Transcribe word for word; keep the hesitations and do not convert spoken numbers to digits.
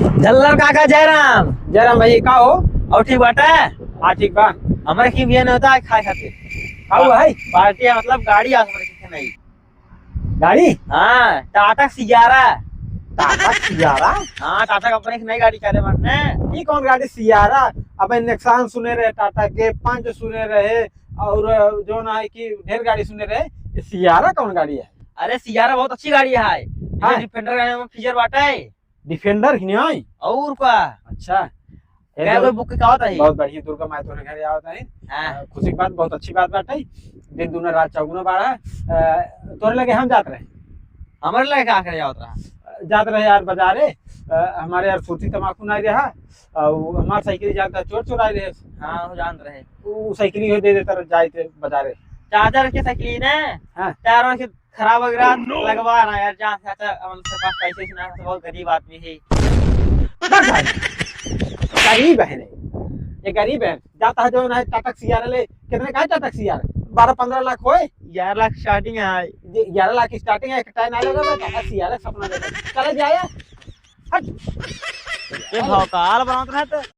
झल्लर काका जयराम। जयराम भाई, का हो? और ठीक बाटा? हाँ, ठीक बा। हमरे की भी नहीं होता है खाए खातिर। का हुआ है? पार्टी है, मतलब गाड़ी है हमरे की नहीं। गाड़ी? हाँ, टाटा सियारा। टाटा सियारा? हाँ, टाटा कंपनी की नई गाड़ी करे बाटे। ये कौन गाड़ी सियारा? अब नेक्सॉन सुने रहे टाटा के, पंच सुने रहे, और जो ना है कि ढेर गाड़ी सुने रहे। ये सियारा कौन गाड़ी है? अरे सियारा बहुत अच्छी गाड़ी है। हाँ। डिफेंडर गाड़ी में फीचर बाटे। डिफेंडर ही नहीं आई? और का? अच्छा। ए, कै दुर-, कोई बुक के आवत है? बहुत बढ़िया, दुर्गा माई तोरे घरे आवत है। हाँ। अ, खुशी की बात, बहुत अच्छी बात बाटे। दिन दूना रात चौगुना बाड़ा। अ, तोरे लगे हम जात रहे। हमरे लगे का करे आवत रहा? अ, जात रहे यार बाजारे। अ, हमारे यार फुर्ती तमाकू नहीं रहा। अ, वो हमार साइकिल जाता चोर चोराई रहे। हाँ, वो जानत रहे। वो साइकिल ही दे देता रहे, जाए थे बाजारे। चार्जर के साइकिल ही ने? हाँ। चार के खराब वगैरह लगवा रहा है यार, जहाँ से अच्छा, हम लोग के पास पैसे से ना, हम तो बहुत गरीब आदमी है। बस भाई, गरीब है रे, ये गरीब है। जाता है जो ना है टाटा सियारा ले, कितने का है टाटा सियारा? बारह पन्द्रह लाख होए? ग्यारह लाख starting है। ये ग्यारह लाख starting है, एक टाइम ना लगा, टाटा सियारा सपना देखा। चले जाए। हट। ये भौकाल बनात रहे तो।